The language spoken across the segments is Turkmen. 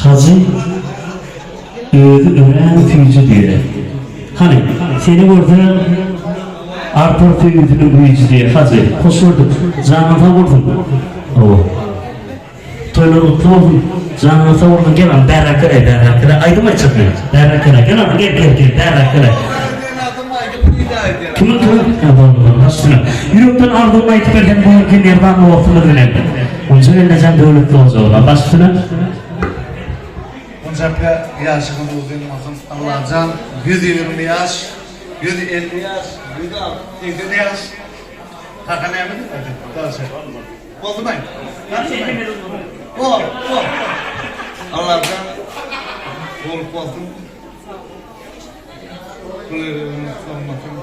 Hajy özi örän süýji diýýär. Hany, seni görse artar söýgüsiniň güýji diýýär. Hajy, hoş gördük. Janyň sag bolsun. Hawa. Toýlar gutly bolsun. Janyňyz sag bolsun. Gel hany bärräk gel, bärräk gel. Aýdym aýtjak men. Bärräk gel. Gel hany gel gel gel bärräk gel. Kimiň kimiň? Ha boldy boldy. Baş üstüne. Ýürekden arzuwyňy aýdyp berseň bu günki Merdan dostumyz bilen. Gunça gelnejem döwletli boljagyna. Baş üstüne. Gunçapga ýaşyňyz uzyn bolsun Allajan 120 ýaş 150 ýaş 160 80 ýaş Kaka näme diýip aýtdy? Boldumy? Bol, bol. Allajan bolup bolsun. Gülerimiz solmasyn.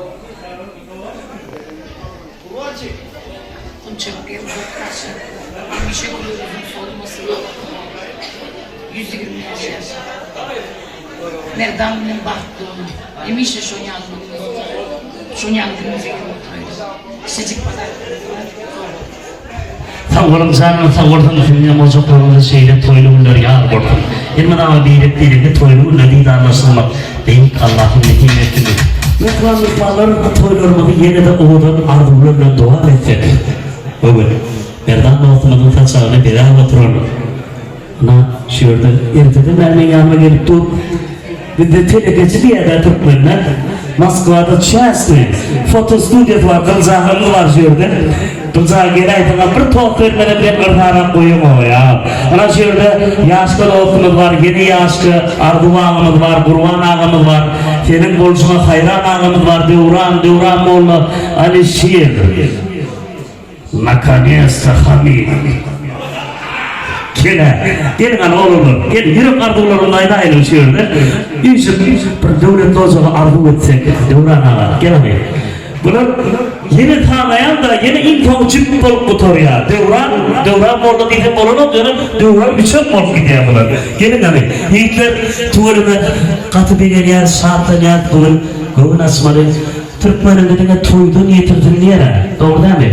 Gunçak ýyldyz garşy hemişe güler ýüzüň solmasyn. 120 ýaş ýaşa. Merdan bilen bagtly boluň. Hemişe şon ýaly günüňiz şon ýaly günüňize girip oturaýyň. Kiçijik podarkaňyz bar. Sag boluň janyňyz sag bolsun siziňem ojaklaryňyzda şeýle toýly günler ýar bolsun. Elmydama birek birege toýly günde didarlaşdyrmak beýik Allahyň nesip etdigi. Mähriban myhmanlar toýlarymyzy ýene-de owadan arzuwlar bilen dowam etsek. Bu gün Merdan dostumyzyň saçagyny bezäp oturan Ynha, şu ýerde erteden bäri meň ýanyma gelip dur. Bizde telekeçi diýýär-dä türkmenler. Moskwada çäsny fotostudiýasy bar, Gylyç agamyz bar şu ýerde. Gylyç aga geläýseňem bir tost bermezem sen yrsarak goýaňok-ýa. Ynha şu ýerde Ýaşka dostumyz bar, ýene Ýaşka, Arzuw agamyz bar, Gurban agamyz bar, seniň bolşuňa haýran agamyz bar, Döwran, Döwran molla, Alişir. Nakonesta Hamid. Gel-ä, geliň hany oglanlar, geliň ýürek arzuwlarymyzy aýdaýlyň şu ýerde. Üýşüp bir döwletli ojagy arzuw etsek, Döwran aga, gel hany. Bular ýene sanaýan-da, ýene iň soňy jüp bolup gutarýar. Döwran, Döwran molla diýsem bolanok, ýöne Döwran üçek bolup gidýär bular. Geliň hany, ýigitler, tüweleme gaty begenýäris, şatlanýarys bu gün göwün açmaly. Türkmeniňki diňe toýdan ýetirsin diýerä, dogry dämi?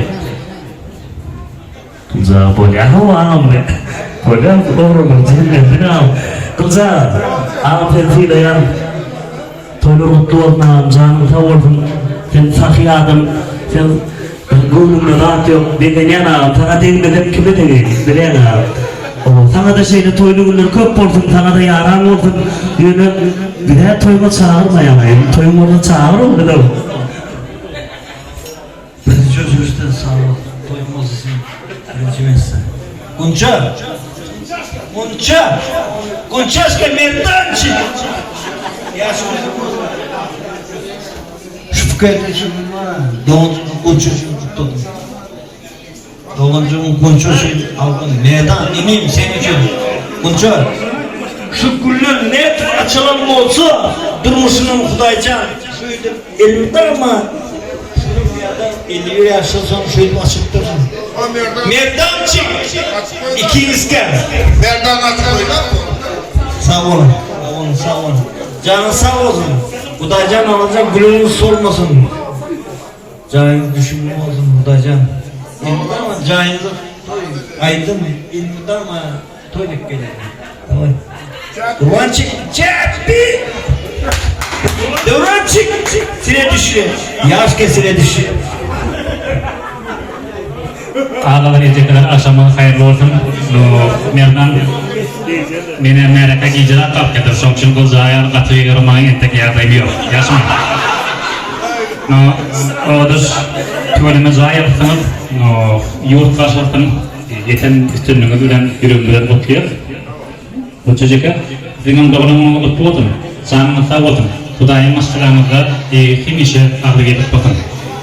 Gulja aga bolýa hawa agam be. Bolýa oglanlar jemlensin agam. Gulja aga, agam seni sylaýan. Toýlar gutly bolsun agam, janyň sag bolsun. Sen sahy adam, sen göwnüňde zat ýok, begenýän agam, saňa degmesem kime degeýin, bilýäň agam. Saňada şeýle toýly günler köp bolsun, saňada ýaran bolsun. Ýöne bizä toýuňa çagyrmaýaňaý. Toýuň bolsa çagyr bizi. Birinji özürden sag bol. Toýuň bolsun birinji messe. Gunça. Gunça. Gunçaşka merdançik. Ýaşyň uzyn bolsun. Şu pikirde şu gün bar. Doganjygyň Gunçasyny gutladym. Doganjygyň Gunçasy algyn. Merdan inim seň üçin. Gunça. Şu güller nädip açylan bolsa durmuşynyň Hudaýjan şeýdip elmydama şunuň ýa-da 51 ýaşdan soň şeýdip açylyp dursun. Merdançyk ikiňizkä. Merdan açyk goýdakmy? Sag boluň. Sag boluň, sag boluň. Janyňyz sag bolsun. Hudaýjan alajak gülüňiz solmasyn. Jaýyňyz düşümli bolsun Hudaýjan. Elmydama jaýyňyza toý aýdym elmydama toý dek gelýär. Daway. Gurbançyk çäpbi. Döwrançyk sile düşýär. Ýaş kesile düşýär. Agalar ejekeler agşamyňyz haýyrly bolsun. Bu Merdan menä märeke gijeräk galyp getir. Şoň üçin gyzja ýaly gaty gygyrmagyň entek ýagdaýym ýok. Ýagşymy? No, owadyş tüweleme jaý ýapypsyňyz. No, ýurt garşylsyn. Ýeten üstünligiňiz bilen ýüregimizden gutlaýas. Goja jeke, siziňem doglan günüňiz gutly bolsun! Janyňyz sag bolsun! Hudaýyň maşgalaňyzda hemişe agzybirlik bolsun!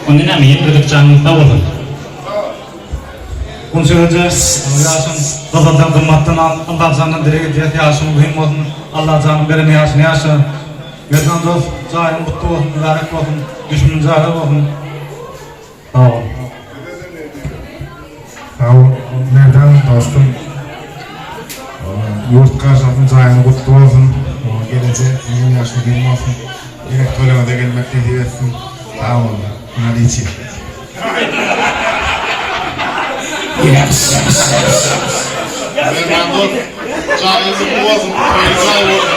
Onda näme, ýene bir gezek janyňyz sag bolsun! Gunça eje ýaşyň gyzyldan gymmatdan Allajandan dileg edýäs ýaşyň uzyn bolsun Allajanyň beren ýaşyny ýaşa Merdan dos jaýyň gutly bolsun mübärek bolsun düşümiň jaýdar bolsun sag bol. Sag bol Merdan dostum. Ýurt garşylykly jaýyň gutly bolsun. Gelejek ýyl ýaşyň giň bolsun. Gerek toýlaryňyza gelmek nesip etsin. Sag bol. Naliçi. Merdan dost. Jaýyň gutly bolsun, toýuň jaý bolsun.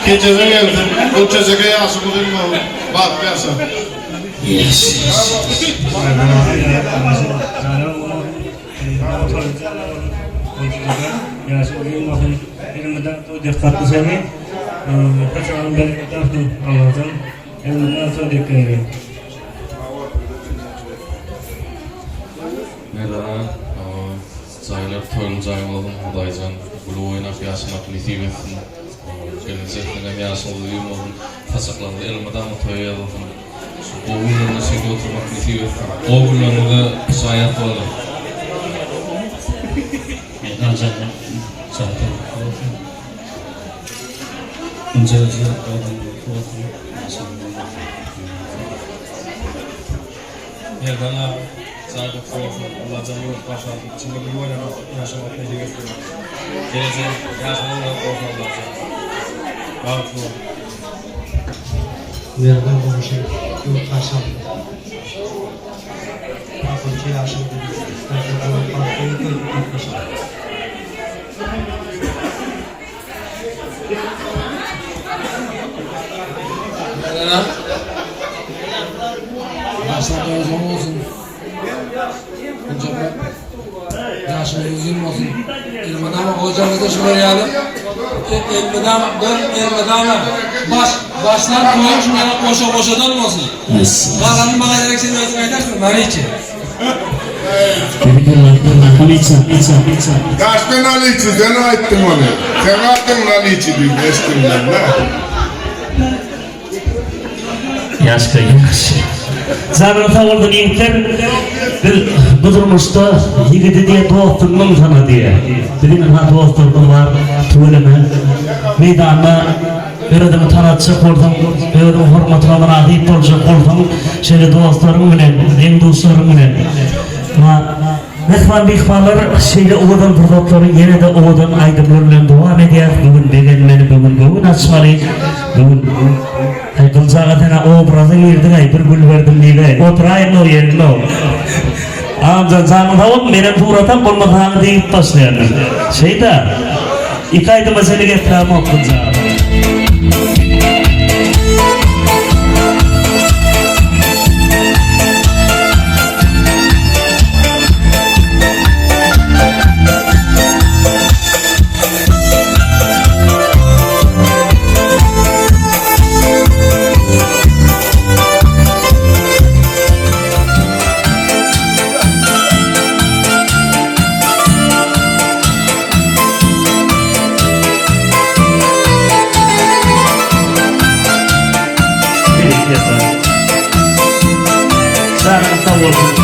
Kejebe gelsin, Gülçeçeke ýaşyň uzyn bolsun, bagtly ýaşa. Ýaşyň uzyn bolsun, elmydam toý dek gatly seni. Saçagyň bereket tapsyn Allahdan. Elmydam toý dek gelgin. Merdana jaýlar toýly jaý bolsun Hudaýjan gülüp oýnap ýaşamak nesip etsin gelnejekleriňem ýaşyňyz uzyn bolsun saçaklaryňyz elmydama toýa ýazylsyn şu gowy günlerine şeýdip oturmak nesip etsin gowy günleriňize şaýat bolalyň. Merdan janlar jaýlar gutly bolsun. Inje owadan gutly bolsun. Ýaşyň uzyn bolsun. Merdan aga jaý gutly bolsun Allajan ýurt başardy içinde gül oýnamak ýaşamak nesip etsin gelejek ýaşyňyz uzak bolsun Allajan bagtly boluň. Merdan goňşy ýurt garşy aldy. Altynjy ýaşyň bagtly gatnaşyk. Ýaşlar uzun bolsun. Önce Ýaşyňyz uzyn bolsun. Elmydama gojaňyzda şular ýaly elmydama dön elmydama baş başlan toýuň şular goşa goşadan bolsun. Galanyny maňa gerek sen özüň aýdarsyň Mariçi. Daşda naliçi sen aýtdyň ony. Sen aýtdyň naliçi diýip eşitdim men de. Ýaşka ýagşy. Janyň sag bolsun ýigitler. Biz bu durmuşda ýigidi diýe dostumyň sana diýe. Biziň ynha dostlarymyz bar tüweleme. Meýdanda özüňi tanatjak bolsaň, özüň hormatyna mynasyp boljak bolsaň, şeýle dostlaryň bilen, deň-duşlaryň bilen. Mähriban myhmanlar, şeýle owadan pursatlary ýene-de owadan aýdymlar bilen dowam edýäris. Bu gün begenmeli, bu gün göwün açmaly. Bu gün Aý Gylja aga sen-ä obraza girdiň-aý, bir gül berdim diýip-äý. Oturaýyn-ow ýerinde-ow. Agamjan janyň sag bolsun, menem suratam bolmasa saňa degip başlaýan men. Şeýda. Iki aýdyma seni getirämok Gylja aga. Janyňyz sag bolsun.